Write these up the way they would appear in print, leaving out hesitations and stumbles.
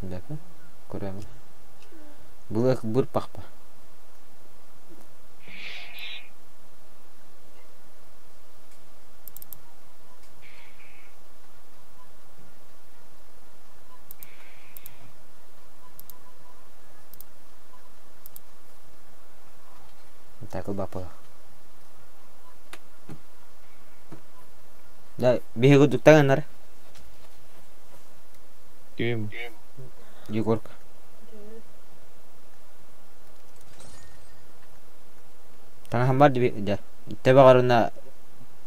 Дэпэ. Көрөмүн. Былык быр пахпа. Так бапа. Да, биһиги дуктаганнар. Ким? Егорка. Таҥаһым бар дии Тэбэҕэринэ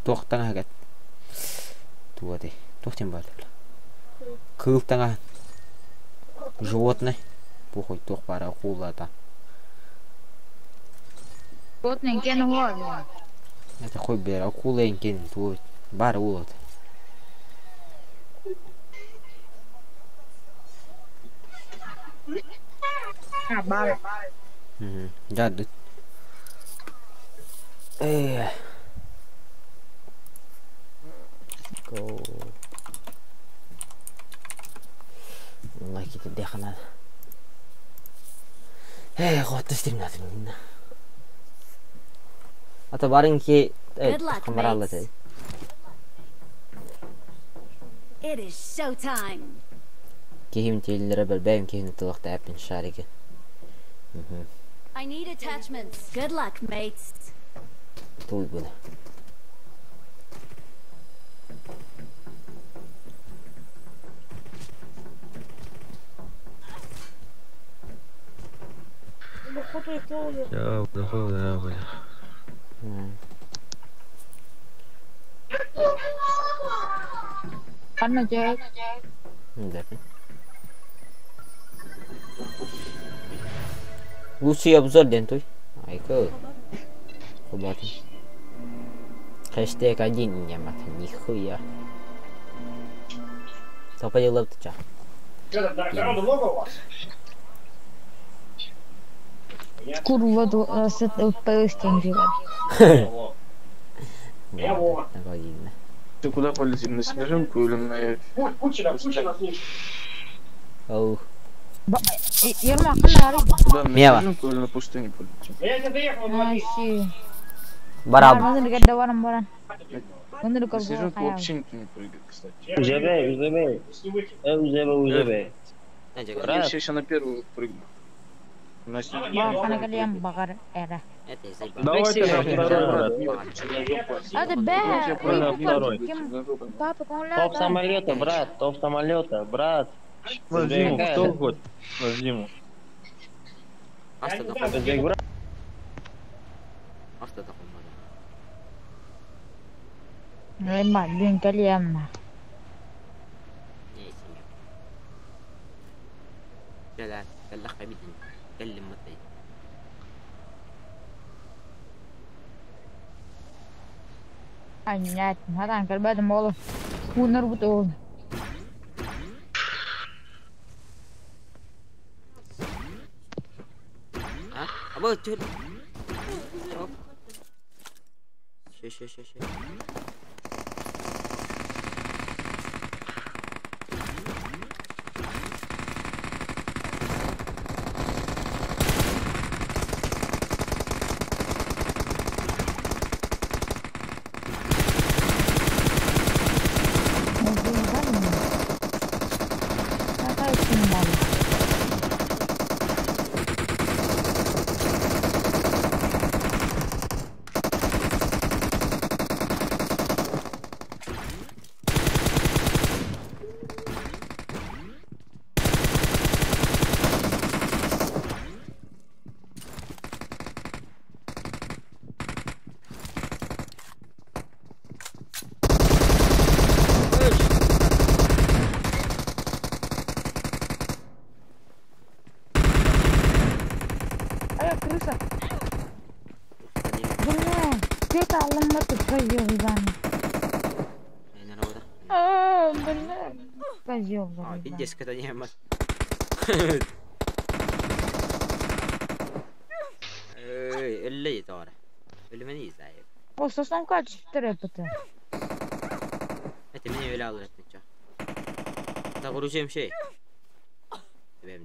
туох таҥаһа кэт Туох этэй? Туох диэн баар Кыыл таҥаһын. Животное. Похуй туох баара кууллаата. Животное кен уол. Это хуй бээр акула эҥкин туой баар уол Баар. Дьаадыт. Э. Go. Лайки дэхана. Э, хотты стримнатын. Ата барың ки Good luck, камералла mates. те. It is showtime. Кихим теллere бэлбэйм кихин тылык тәпин шарики. I need attachments. Good luck, mates. Туй була. Я да, бля. Ханна дьэ Дэпин. Лучший обзор ден той. Айка. Хубатын. Хэштег один немат. Нихуя. Топа ты ча. Курва пылыстен Ты куда полетим? На снежинку или на... Оу. Ермак ханна Куда? На Мева. снежинку или на пустыню полетим? Айси. Бараб. Мазын гәдә барам баран. Онны На снежинку вообще никто не прыгает, кстати. УЗБ, УЗБ. УЗБ, УЗБ. Я все еще на первую прыгну. На снежинку. Ханна галиям багар эра. Давайте на второй, брат. Hadi be. На второй. Папа, Топ самолета, брат, топ самолета, брат. На зиму, кто хочет? На зиму. Узбек, брат. Лема, дин калиям. Анят, хадан калбадым оğlum. Bunlar bu oğlum. Абы түр. Оп. Ше ше ше ше. Aya крыса. Бля, ты алынматы козел ебаный. А, бля. Козел А, ебаный. пиздец, когда не мат. Эй, элли тора. Өлмени изайып. О, сосном качество это. Это меня веляло это чё. Так, оружием шей. Эбэм.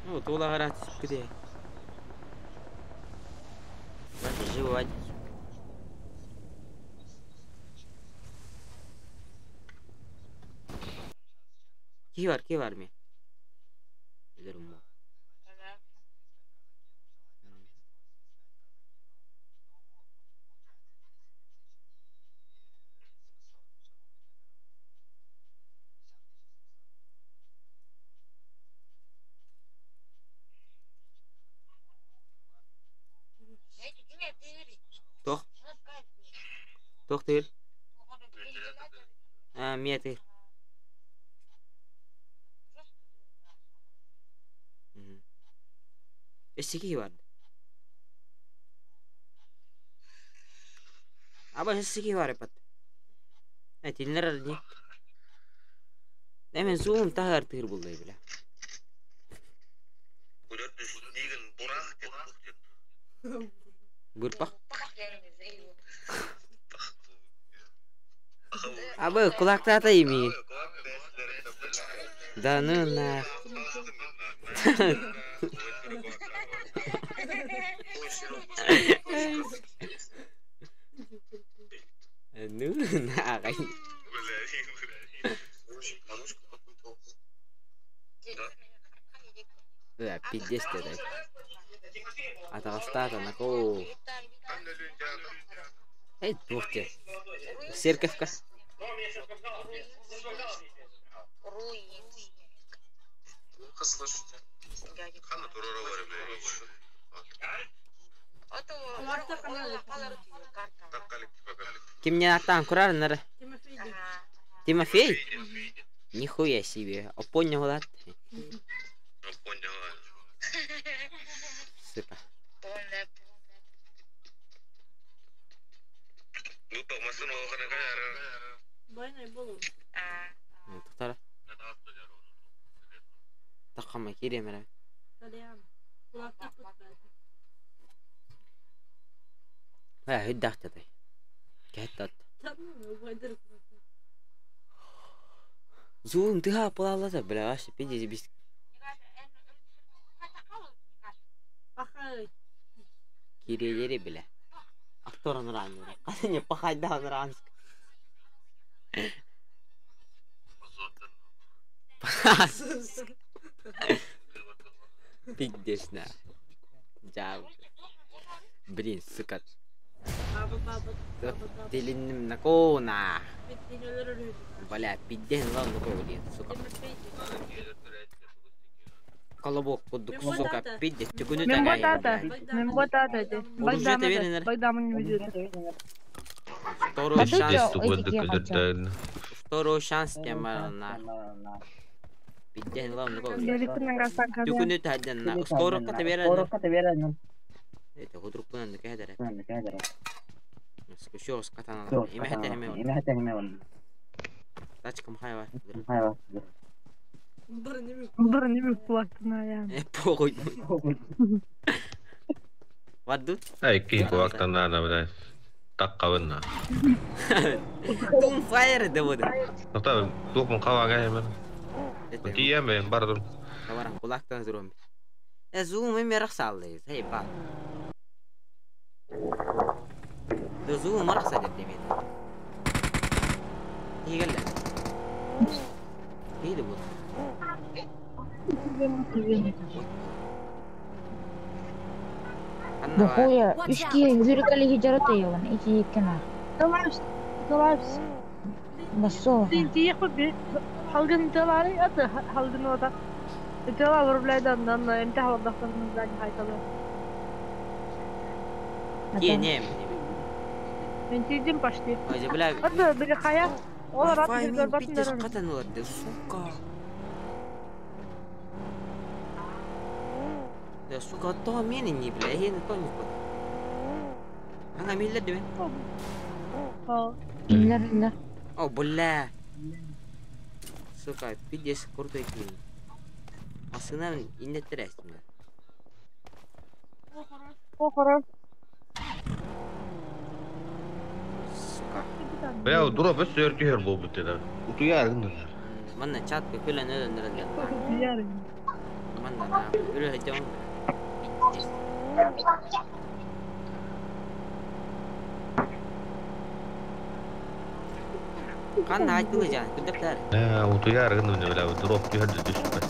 Ну, тула түспүтэ. Вася, живо. Ки бар ми? Өлөрүм бу. Тох. Тох тыыр. А, мия тыыр. Өссө киһи бар. Аба өссө киһи бар эпат. Этинлер арни. Эмен суум таһар тыыр буллай биле. Бырпах. Абы кулактата ими. Да ну на. Ну на. Да, пиздец ты дай. Атаҕастаата нако. Эй, туох те. Церковка. Ким не аттаан курар нары? Тимофей? Нихуя себе. Опонял лат. Сука. Тохтара. Таққама киремere. Ха, хүддахтатай. Кэттат. Зуум тыха палалата, бля, вообще пиздец без. Кирелери, бля. Акторан раннер. Не пахайдан ранск. Пиздец, на. Да. Блин, сука. Телиним на кона. Бля, пиздец, ладно, блин, сука. Колобок кудук, сука, пиздец, түгүнү Мен ботата. Багдамын видео. Второй шанс. Второй шанс темарна. Пиздец, ладно, Түгүнү таддан. Скоро ката берен. Это худрук кунан кәдәре. Еще скатана. Име хәтә хеме. Тачка мхайва. Быр неме кулактына я. Похуй. Вадду? Ай, киһи кулактана, блядь. Таккабынна. Тум фаер да буду. Тоқта, тух мын қабан мен. Тием мен бардым. Кабаран кулактан зурум. Э, зум эме рахсалды. Эй, ба. Да зум рахса деп демен. Тигелле. Тиги бу. Бухуя, үшке жүрікалі хижарата йолан, ити еккена. Талапс, талапс. Басо. Тинти يخبي حلقن تلاري أت حلقن وضع تلا وربلاي دان دان امتى وضع من بلاد هاي تلا. Не, не. انتي دين почти. Ой, бля. أت بالحياة والله رات Wi-Fi пиздец катанулар, сука. Да, сука, то мени не, бля, я не то не Anga миллер дебен. Миллер, миллер. О, бля. Сука, пиздец крутой клин. Асына иннеттерәстим. О, хорош. Сука. Бля, дроп өссө түһэр буолбут деді. Утуяр гыннылар. Манна чат күлэн өлөн Манна өлө хэтэн. Кан айтылы жан, күндөптөр. Э, утуяр гыннылар, бля, дроп түһэр да түспэт.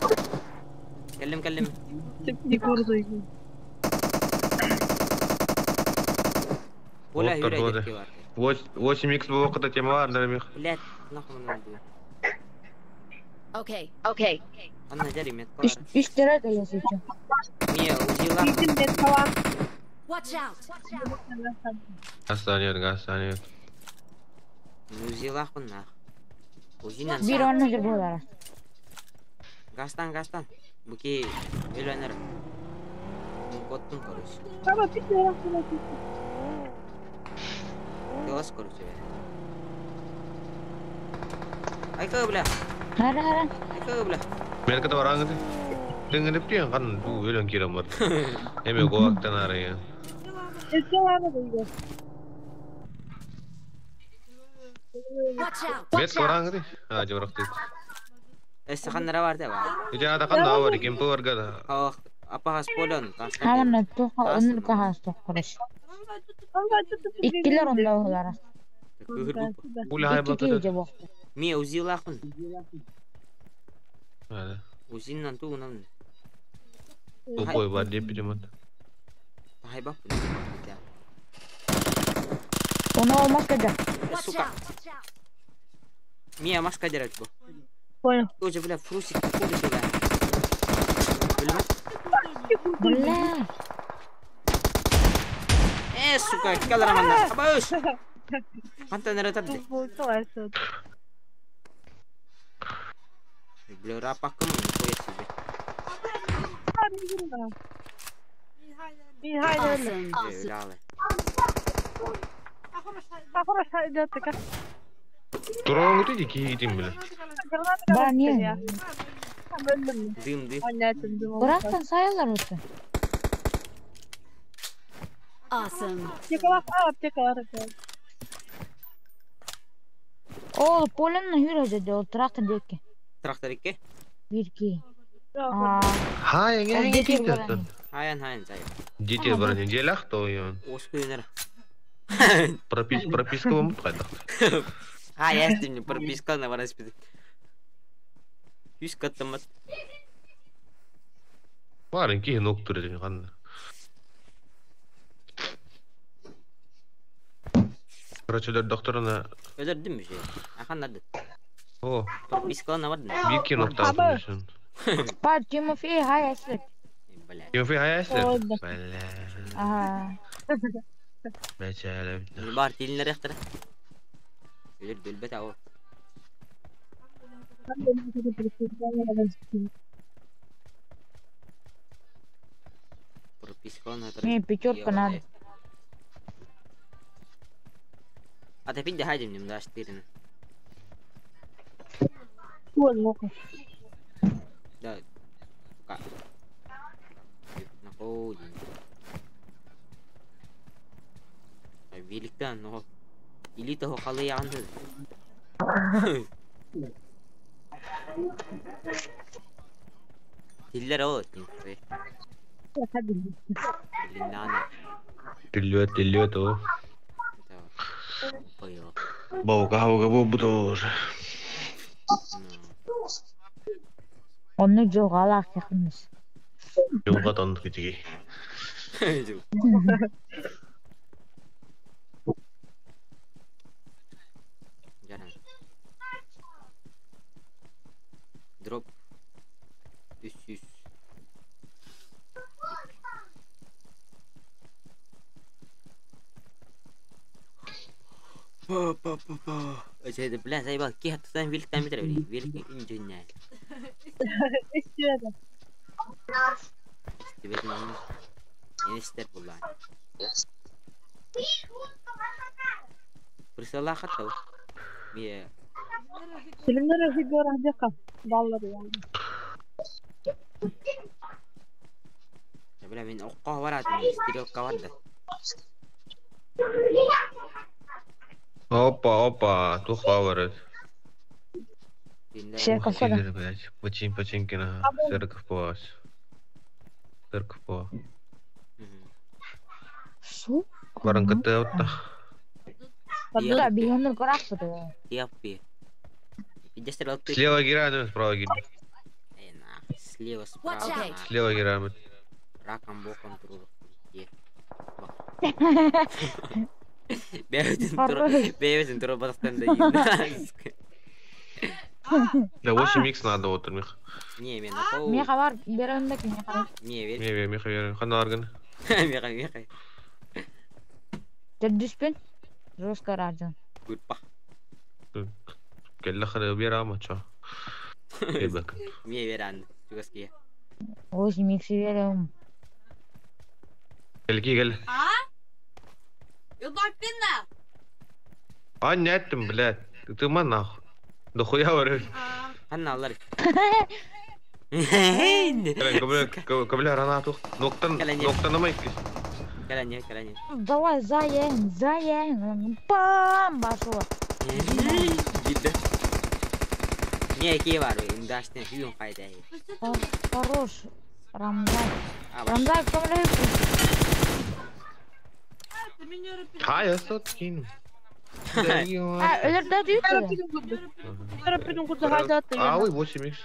Келлим келлим. Оля Вот хүрэ торговля. декки бар. 8x bu вакытта тема бар, дәрмих. Блядь, нахуй надо. Okay. Okay. Анна жари мет Үш бар. үш тирә если чё. Мия узила. Watch out. Гастан гастан Узила хунна. Узинан. Бир онны жер болар. Гастан гастан. Буки өлөнөр. Коттун короче. Телас короче. Айка бля. Хара хара. Айка бля. Мен ката бараңды. Деңгеп тиен кан бу өлөн кирем бар. Эме гоактан арaya. Watch out. Мет бараңды. А, жабракты. Эссе ханнара бар да бар. Ижа ада кан да бар, кемпе бар гада. Хавах апахас полон. Хамна туха онны кахас тохкореш. Иккилер онда болар. Күхүр бу. Ула хай Икки бакыда. же бо. Мия узила хун. Ада. Узиннан туунан. Тупой бар деп билемат. Хайбап. Оны olmaz кеде. Watch Сука. out. Мия маска дерет бу. Понял. Тоже бля фрусик куды сюда. Бля. Бля. Э, сука, калараманна. Абыш. Хантан ретабды. Бля, рапакым, нихуя себе. Awesome. Э, лялы. Турон гути ки гитим биле. Ба не. Дым, дым. Bırakın sayarlar otu. Awesome. Ол поленна хүрэ же ол трактор деки. Трактор икки. Бир ки. Аа. Ха, эңе Ол эңе дети титтен. баран. Хаян, хаян, зай. Дети бар не делах то ён. Ос күйнер. Пропис прописка вам кайдак. А, я с ним прописка на вараспид. Юс каттамат. Бар ки нок туры кан. Короче, докторына Öldürdün mü şey? Akan nerede? О, Прописка на вард. бир ки нокта алдым. Па Тимофей хай эслек. Бля. Тимофей хай эслер. Бля. Аа. Бәчәле. Бар тилинер яктыр. Өлөр бөлбөт ау. Прописка на Мне пятерка надо. А ты пинде хайдем нем да штырин. Да. Сука. Находим. Великтен но. Или того халы янды. Тиллер о, Тимофей. Блин, надо. Тиллет, тиллет, о. Ой, о. Баука, баука, бу тоже. Онны жоғалақ яқынмыз. Жолға тонды кетеге. Жаран. Дроп. 300. Па па па па. Эче, бля, заебал, ки хаттан вилк там битер бери. Вилк инженер. Тебе не Enişter bullan. Присала хаттау. Мие бля мен оққа барады, стрелка барды. Опа, опа, туох баар. Церковь да. Блядь, почин починкина, церковь по. Церковь по. Су. Баран кытта отта. Да, бигәннәр карап да. Яппи. Пиздец, ты. Слева гераны, справа гераны. Эй, нахуй, слева, Watch справа. out. нахуй. Слева гераны. Раком боком туру. Бэйбитин тур. Хорош. Бэйбитин тур батактан да йин. Да 8 икс надо вот мех. Не, мен апау. Меха бар, берәмдә меха. Не, бер. Ме мех вер. Хана аргын. Меха, меха. Төрдүспүн. Жестко раджан. Гурпа. Келле хана бер ама чо. Ебек. Ме беран. Чугаски. 8 икс берем. Келги кел. А неттим, блядь. Ты ма нахуй. Да хуя вар. Ханна алар. Кабля ранату. Ноктан ноктан намай. Калане, калане. Давай, заен, заен. Бам, башыла. Гидде. Не, ки бар, индашны хүйін қайда. Хорош. Рамзай. Рамзай, көмөлөй. Хай, сот кин. А, өлөрдө дүйт. А, ой, 8 икс.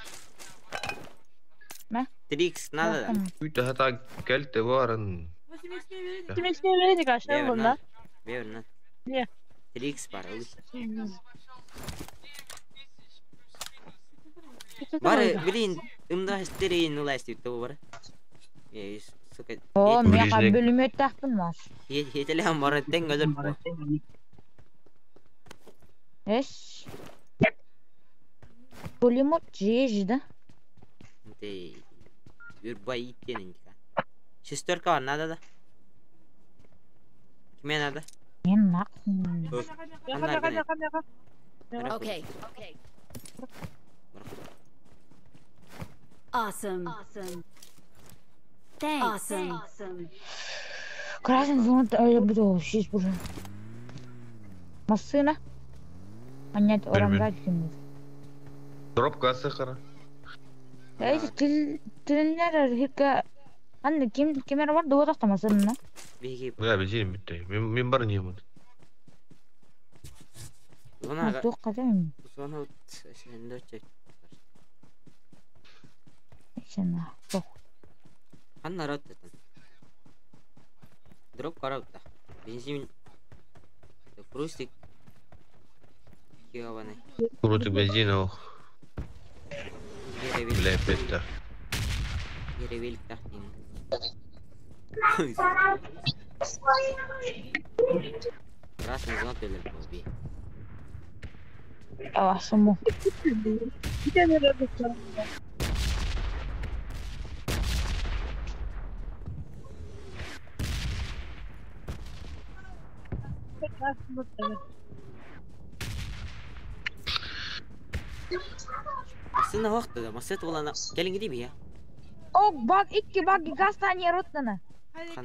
3 надо да. Үйті хата келте барын. Бер, Не. 3 бар. Бар, блин, имдаш 3 нула стип то бар. Е, сука. О, меха бөлүмөт тахтым маш. Хетеле бар тең өзөр. Эш. Пулемет жеж, да? Ты Юрбай иттенинка. Шестерка бар надо да. Киме надо? Мен нахуй. Okay. Okay. Awesome. Awesome. Thanks. Awesome. Awesome. Красный зона öyle bu şiş bu. Машина. А нет, орамгай киммит. Дропка сахара. Эй, тил тилнер хикка Анны ким кимер бар дуа тахта машина. Беги. Я бензин битте. Мен бар не мын. Зона. Тук кадым. Зона шендоче. Сена. Анна рот. Дроп караутта. Бензин. Фрустик. Киаваны. Крутик бензин ох. Бля, петта. Еревелик тахтин. Красный зона төлөр би. А, суму. Масына вакыты да, масет олана. Келин гиди бия. О, баг икки баг гастани роттана.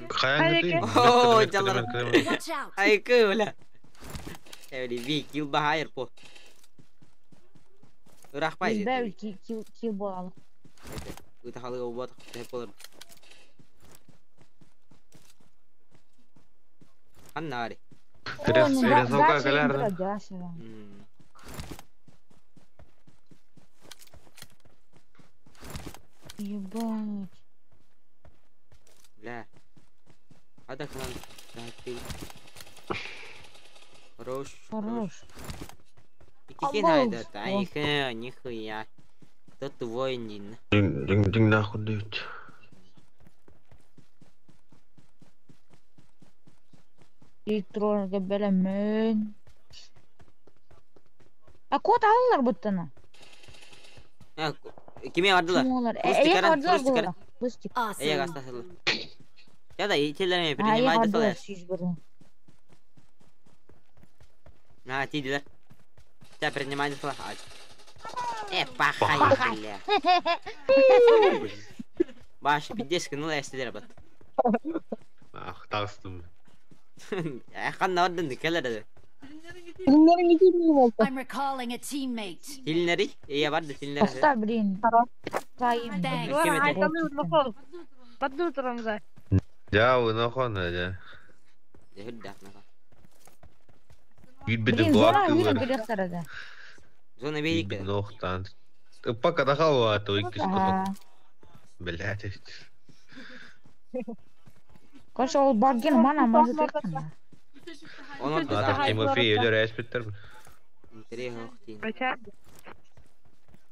Каян О, жалар. Watch out. Айкы бля. Эври би кил бахайр по. Рахпай. Бәл ки ки ки болалы. Үтә халыгы бот, тәп болар. Аннари. Трясовка калярда. Ебать. Бля. Ада к нам. Хорош. Хорош. Икки найда, та нихуя. Тот воин. Дing дing нахуй дают. Электроника белемен. А кот алалар буттана. Киме бардылар? Олар. Рустик Э, аран, бардылар Рустик аран. булар. Рустик. Эйе Awesome. гастасылы. Я да ителерме А, принимать бардылар десалар. сиз бир. А, тидилер. Тебя принимать десалар. Пахай, бля. Баш, пиздец, ну эстилер бат. Ах, тагыстым. Канна ордын келер. I'm recalling a teammate. Тилнери, я барды тилнери. Оста, блин. Сайым. Thanks. Я нохона я. Блин, зона уйран кирехтарада. Зона бейик. Нохтан. Пока дахал, а то икки Блядь. Короче, ол барген мана может ихтана. Он А Тимофей өлөр әспеттер. Интересно,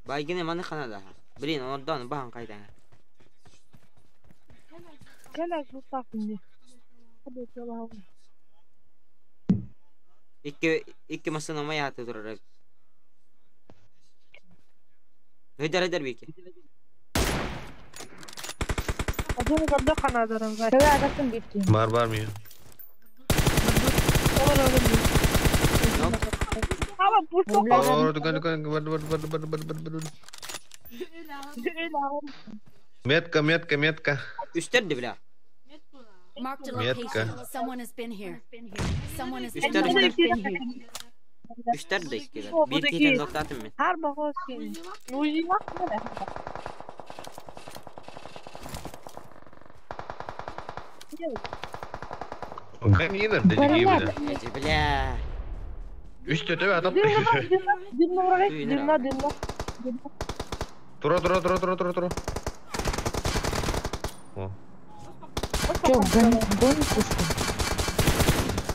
Байгене маны ханада. Блин, он отдан бахан кайда. Икки масына мая турар. Höder höder бики. Бар бар ми. Метка, метка, метка. Үстерди бля. Marked a Метка. location. Someone has been here. Someone has Үстер, been үстер. here. Үстер да иккилер. Бир кихитен токтатым мен. Ганинер да дигибе. Эти бля. Үстө төбө атап. Тура тура тура тура тура тура. О. Чё, гонит пушку?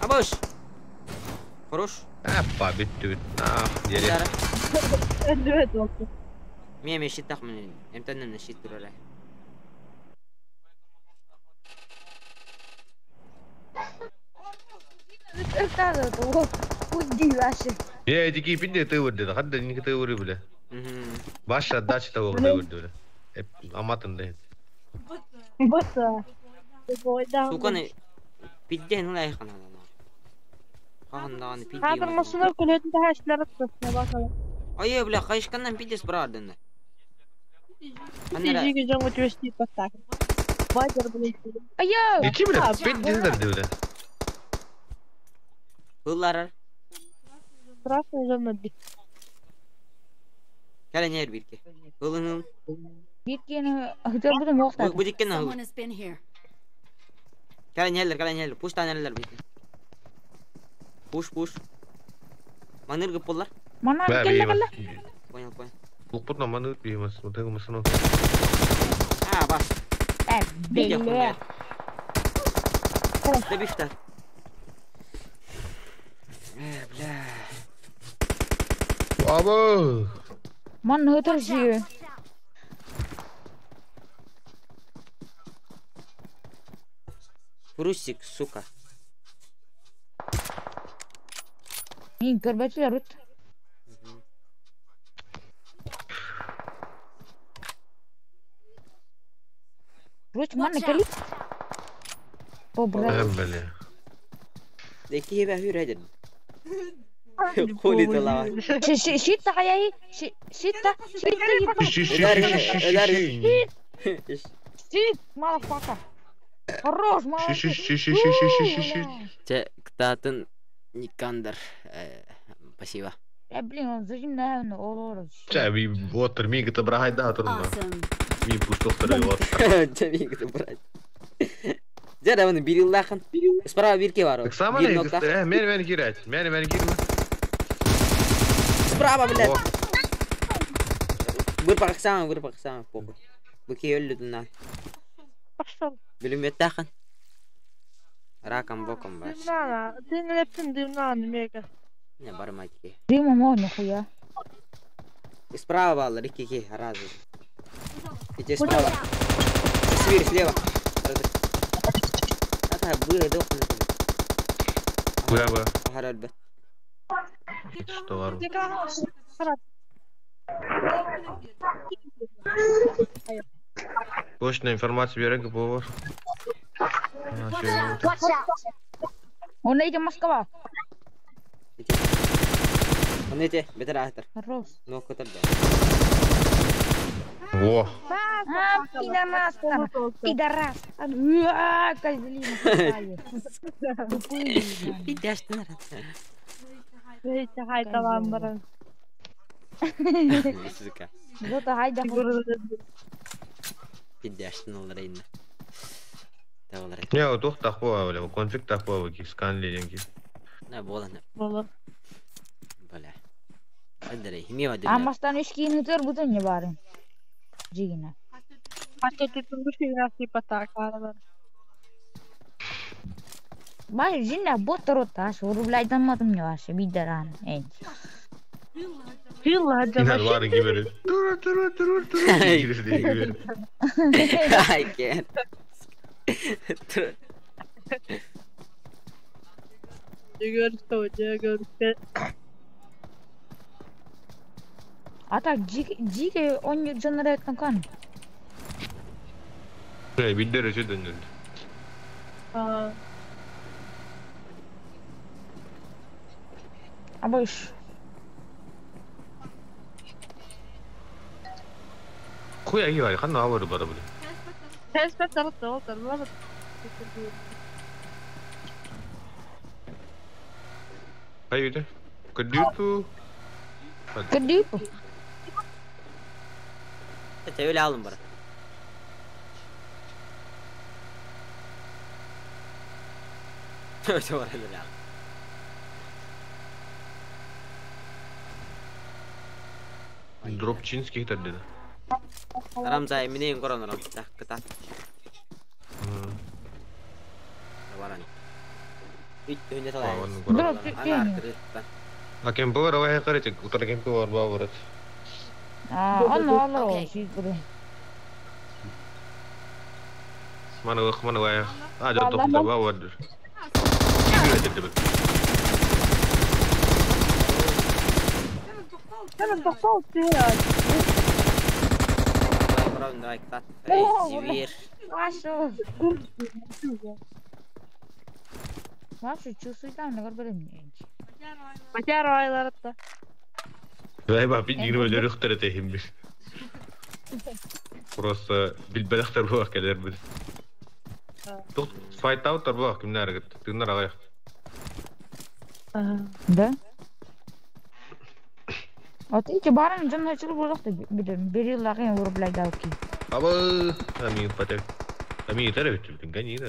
Абыш. Хорош. Аппа бүттү бүт. А, дере. Мен щит тахмын. Эмтеннен щит турара. Я дики пинде ты вырды, хадда ни ты выры бля. Баша дача того ты вырды бля. Аматын да. Суканы пидде ну лай хана. Хандан пидде. Ай бля, кайышканнан пиддес брадын. Айо! Дики бля, пидде да бля. Хыллар. Кәле нер бирке. Хылын. Биркени хыдыр мохта. Бу диккен хыл. Someone has been here. Кәле нерлер, кәле нерлер. Пуш танерлер бирке. Пуш, пуш. Маныр гып болар. Мана келе келе. Понял, понял. Лукпутна маныр биймас, мутыгы масыны. А, бас. Э, бля. Да бифта. Бля. Абы. Ман хыдыр жи. Русик, сука. Мин көрбәтилер рут. Рут мана кели. О, брат. Бля. Деки хебе хүрәдин. Хули талава. Щит хаяй, щит, щит. Щит, motherfucker. Хорош, молодец. Те, ктатын Никандр. Спасибо. Блин, он зачем, наверное, олорож. Ча, ви отыр миги табрахай да турна. Ми пуштохтар вот. Ча миги табрахай. Дяда вон бириллахан. Справа бирке бар. Так сама не, мен мен кирать. Мен мен кирме. Справа, блядь. Вырпақсам, вырпақсам, похуй. Быки өллү на. Пошел. Билиметтахан. Раком боком баш. Не бармайки. Дима можно хуя. Справа баллар, ики разы. Иди справа. Свир слева. Это было до. Бля, бля. Харальбе. Что вару? Точная информация берега повар. Он эти Москва. Он эти, бетер ахтар. Хорош. Ну котор да. Во. А, пидорас, пидорас. А, козлина. Тупые. Пидяш ты народ. Хайталаан баран. Сука. Зато хайда Пиддяштын олар инна. Тавалар. Не, туох тахпа бля, конфликт тахпа ки сканли деньги. На болан. Болар. Бля. Андрей, химия вадим. Амастан үш кийин өтөр бутун не барын. Жигина. Хатта tutulmuş üniversite patakaralar. Баш жинна ботор таш урублайданмадым не ваше бидеран. Эй. Yıllarca Инар бары кибери. Тура тура тура тура. Кибери. I can't. Görüşte görüşte. Ата жиге он жонор кан. Не, биддер өсөдөн. Абыш. Хуя ги бар, кандай абары бар бу. Tespit tarafta oldu. Кай үйдө? Көдүтү. Кадипу. Это öyle alın bana. Öyle var öyle alın. Дропчинский хитер деди. Рамза эминейин корон рам. Так, кыта. Баран. Үт өнө талай. Дроп А кемпер авай карачы, утар кемпер бар бабырат. А, аны алы сүйгүрү. Мана вах, мана вай. А, жа токта бабырдыр. Hemen toqtaw ya. Давай, давай, кыта. Зивир. Вашу. Вашу чувствуй там, не горбелем. Macar aylarında. Вай ба, бит жигерме жөрүктөр этехим бир. Просто билбелехтер буак келер бир. Тук файт аут буак кимнер гит. Тыгнар агай. Да? Вот эти барын жана чыл болот бир жыл агын урублайдалки. Абы, ами патек. Ами итер бит, гани да.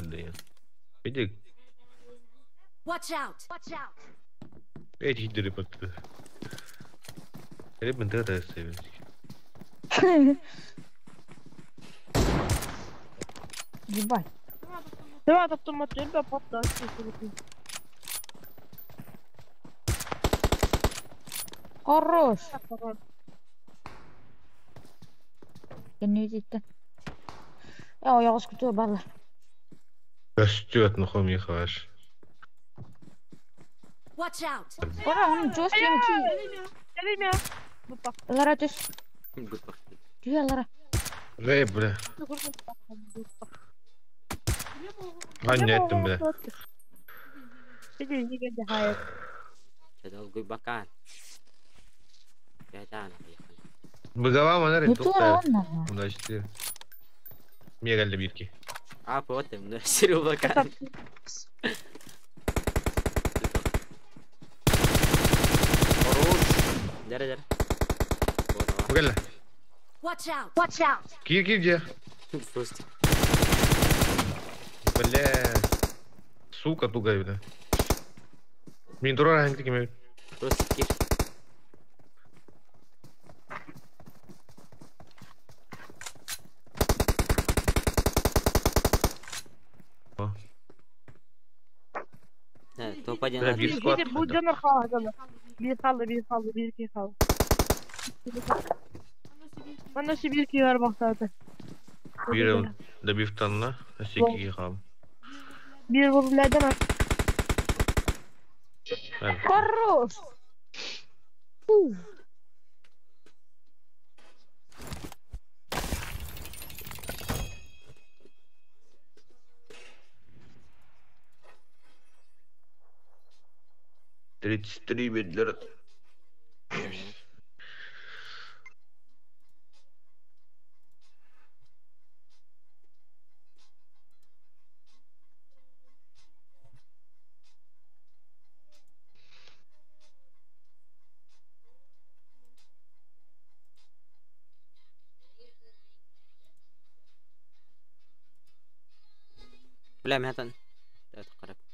Види, Watch out! Watch out! эти хидери патты. Элеп мен тыгы тыгы Ебать. Давай автомат элбе patla. Хорош. Я не видит. Я оягыз күтүп барлар. Растет, нахуй мне хаш. Watch out! Бара, он жёсткий ки. Geleyim ya. Лара түс. Түйе Лара. Эй, бля. Анне еттим, бля. Долгуй бакан. Пятана. Быгава манар Ну тура он нахуй. Удачи. Мне geldi bir А, вот им, да, Серега бакан. Хорош. Дere дere. Gel. Watch out! Watch out! Кир кир же. Просто. Бля. Сука тугай, бля. Мин тура ханги киме. Просто кир. Топ-1 Бля, bir squad. Bu canır kaldı. Bir kaldı, bir kaldı, bir iki kaldı. Ben nasıl bir iki var bak zaten. Bir de bir tane. Sekiz kaldı. Bir vururlardan at. Хорош. Тридцать три бедлер. Бля, мин хатан. Харап.